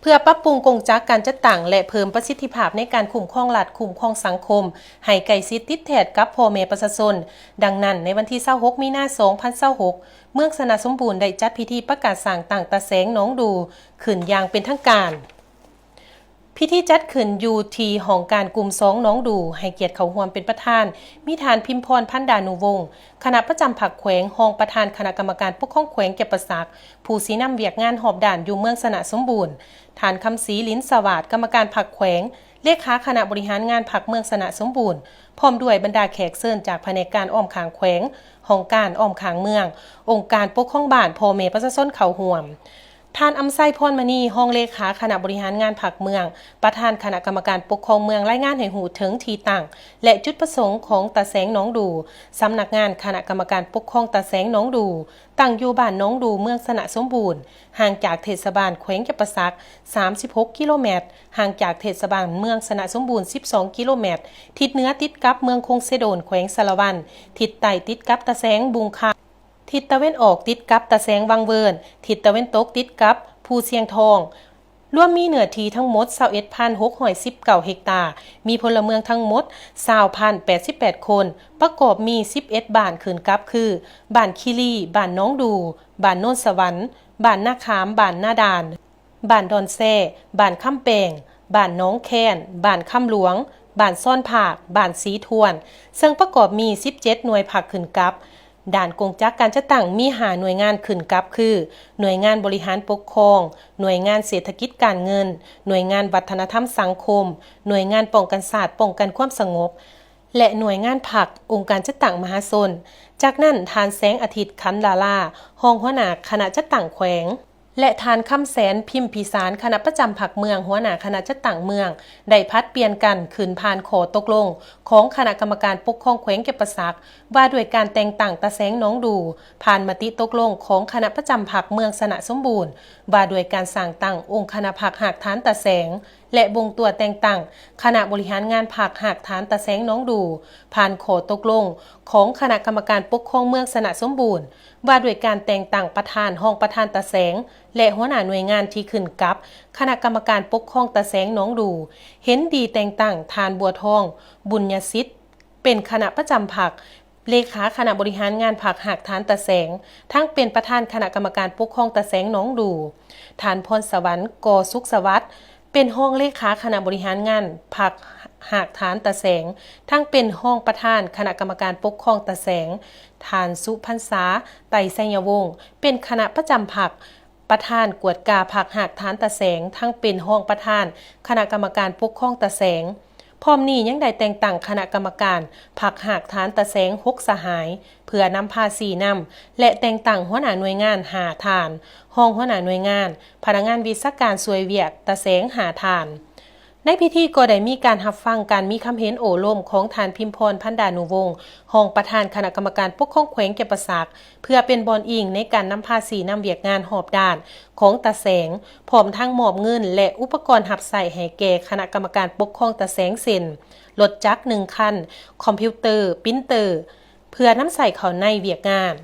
ເພື່ອປັບປຸງກົງຈັກການຈັດຕັ້ງ ແລະ ເພີ່ມປະສິດທິພາບໃນການຄຸ້ມຄອງລັດ, ຄຸ້ມຄອງສັງຄົມ ໃຫ້ໃກ້ຊິດຕິດແທດກັບພໍ່ແມ່ປະຊາຊົນ. ດັ່ງນັ້ນ, ໃນວັນທີຊາວຫົກ ມີນາ ສອງພັນຊາວຫົກ, ເມືອງຊະນະສົມບູນໄດ້ຈັດພິທີປະກາດສ້າງຕັ້ງຕາແສງໜອງດູຂຶ້ນຢ່າງເປັນທາງການ. ພິທີຈັດຂຶ້ນຢູ່ທີ່ຫ້ອງການກຸ່ມສອງໜອງດູ, ໃຫ້ກຽດເຂົ້າຮ່ວມເປັນປະທານ ມີທ່ານ ພິມພອນ ພັນດານຸວົງ, ຄະນະປະຈຳພັກແຂວງ, ຮອງປະທານຄະນະກຳມະການປົກຄອງແຂວງຈຳປາສັກ, ຜູ້ຊີ້ນຳວຽກງານຮອບດ້ານຢູ່ເມືອງຊະນະສົມບູນ, ທ່ານ ຄຳສີ ລິນສະຫວາດ, ກຳມະການພັກແຂວງ, ເລຂາຄະນະບໍລິຫານງານພັກເມືອງຊະນະສົມບູນ, ພ້ອມດ້ວຍບັນດາແຂກເຊີນຈາກພະແນກການອ້ອມຂ້າງແຂວງ, ຫ້ອງການອ້ອມຂ້າງເມືອງ, ອົງການປົກຄອງບ້ານ, ພໍ່ແມ່ປະຊາຊົນເຂົ້າຮ່ວມ. ທ່ານ ອຳໄຊ ພອນມະນີ, ຮອງເລຂາຄະນະບໍລິຫານງານພັກເມືອງ, ປະທານຄະນະກຳມະການປົກຄອງເມືອງ, ລາຍງານໃຫ້ຮູ້ເຖິງທີ່ຕັ້ງ ແລະ ຈຸດປະສົງຂອງຕາແສງໜອງດູ. ສຳນັກງານຄະນະກຳມະການປົກຄອງຕາແສງໜອງດູ ຕັ້ງຢູ່ບ້ານໜອງດູ, ເມືອງຊະນະສົມບູນ, ຫ່າງຈາກເທດສະບານແຂວງຈຳປາສັກ ສາມສິບຫົກກິໂລແມັດ, ຫ່າງຈາກເທດສະບານເມືອງຊະນະສົມບູນ ສິບສອງກິໂລແມັດ, ທິດເໜືອຕິດກັບເມືອງຄົງເຊໂດນ ແຂວງສາລະວັນ, ທິດໃຕ້ຕິດກັບຕາແສງບຸງຄາ, ທິດຕາເວັນອອກຕິດກັບຕາແສງວັງເວີນ, ທິດຕາເວັນຕົກຕິດກັບພູຊຽງທອງ. ລວມມີເນື້ອທີ່ທັງໝົດ ຊາວເອັດພັນຫົກຮ້ອຍສິບເກົ້າເຮັກຕາ, ມີພົນລະເມືອງທັງໝົດ ຊາວພັນແປດສິບແປດຄົນ, ປະກອບມີ ສິບເອັດບ້ານຂຶ້ນກັບ ຄື ບ້ານຄີລີ, ບ້ານໜອງດູ, ບ້ານໂນນສະຫວັນ, ບ້ານນາຂາມ, ບ້ານນາດານ, ບ້ານດອນແຊ, ບ້ານຄຳແປງ, ບ້ານໜອງແຄນ, ບ້ານຄຳຫຼວງ, ບ້ານຊອນຜາກ, ບ້ານສີທວນ, ເຊິ່ງປະກອບມີ ສິບເຈັດໜ່ວຍພັກຂຶ້ນກັບ. ດ້ານກົງຈັກການຈັດຕັ້ງມີຫ້າໜ່ວຍງານຂຶ້ນກັບ ຄື ໜ່ວຍງານບໍລິຫານປົກຄອງ, ໜ່ວຍງານເສດຖະກິດການເງິນ, ໜ່ວຍງານວັດທະນະທຳສັງຄົມ, ໜ່ວຍງານປ້ອງກັນຊາດປ້ອງກັນຄວາມສະຫງົບ ແລະ ໜ່ວຍງານພັກ, ອົງການຈັດຕັ້ງມະຫາຊົນ. ຈາກນັ້ນ, ທ່ານ ແສງອາທິດ ຂັນດາລາ, ຮອງຫົວໜ້າຄະນະຈັດຕັ້ງແຂວງ, ແລະ ທ່ານ ຄຳແສນ ພິມພິສານ, ຄະນະປະຈຳພັກເມືອງ, ຫົວໜ້າຄະນະຈັດຕັ້ງເມືອງ, ໄດ້ຜັດປ່ຽນກັນຂຶ້ນຜ່ານຂໍ້ຕົກລົງຂອງຄະນະກຳມະການປົກຄອງແຂວງຈຳປາສັກ ວ່າດ້ວຍການແຕ່ງຕັ້ງຕາແສງໜອງດູ, ຜ່ານມະຕິຕົກລົງຂອງຄະນະປະຈຳພັກເມືອງຊະນະສົມບູນ ວ່າດ້ວຍການສ້າງຕັ້ງອົງຄະນະພັກຮາກຖານຕາແສງ ແລະ ບົ່ງຕົວແຕ່ງຕັ້ງຄະນະບໍລິຫານງານພັກຮາກຖານຕາແສງໜອງດູ, ຜ່ານຂໍ້ຕົກລົງຂອງຄະນະກຳມະການປົກຄອງເມືອງຊະນະສົມບູນ ວ່າດ້ວຍການແຕ່ງຕັ້ງປະທານ, ຮອງປະທານຕາແສງ ແລະ ຫົວໜ້າໜ່ວຍງານທີ່ຂຶ້ນກັບຄະນະກຳມະການປົກຄອງຕາແສງໜອງດູ, ເຫັນດີແຕ່ງຕັ້ງທ່ານ ບົວທອງ ບຸນຍະສິດ ເປັນຄະນະປະຈຳພັກ, ເລຂາຄະນະບໍລິຫານງານພັກຮາກຖານຕາແສງ, ທັງເປັນປະທານຄະນະກຳມະການປົກຄອງຕາແສງໜອງດູ, ທ່ານ ພອນສະຫວັນ ກໍສຸກສະຫວັດ ເປັນຮອງເລຂາຄະນະບໍລິຫານງານພັກຮາກຖານຕາແສງ, ທັງເປັນຮອງປະທານຄະນະກຳມະການປົກຄອງຕາແສງ, ທ່ານ ສຸພັນສາ ໄຕໄຊຍະວົງ ເປັນຄະນະປະຈຳພັກ, ປະທານກວດກາພັກຮາກຖານຕາແສງ, ທັງເປັນຮອງປະທານຄະນະກຳມະການປົກຄອງຕາແສງ. ພ້ອມນີ້ຍັງໄດ້ແຕ່ງຕັ້ງຄະນະກຳມະການພັກຮາກຖານຕາແສງຫົກສະຫາຍ ເພື່ອນຳພາຊີ້ນຳ ແລະ ແຕ່ງຕັ້ງຫົວໜ້າໜ່ວຍງານຫ້າທ່ານ, ຮອງຫົວໜ້າໜ່ວຍງານ, ພະນັກງານວິຊາການຊ່ວຍວຽກຕາແສງຫ້າທ່ານ. ໃນພິທີກໍໄດ້ມີການຮັບຟັງການມີຄຳເຫັນໂອ້ລົມຂອງທ່ານ ພິມພອນ ພັນດານຸວົງ ຮອງປະທານຄະນະກຳມະການປົກຄອງແຂວງຈຳປາສັກ ເພື່ອເປັນບ່ອນອີງໃນການນຳພາຊີ້ນຳວຽກງານຮອບດ້ານຂອງຕາແສງ, ພ້ອມທັງມອບເງິນ ແລະ ອຸປະກອນຮັບໃຊ້ໃຫ້ແກ່ຄະນະກຳມະການປົກຄອງຕາແສງ ເຊັ່ນ ລົດຈັກໜຶ່ງຄັນ, ຄອມພິວເຕີ, ປຣິນເຕີ ເພື່ອນຳໃຊ້ເຂົ້າໃນວຽກງານ.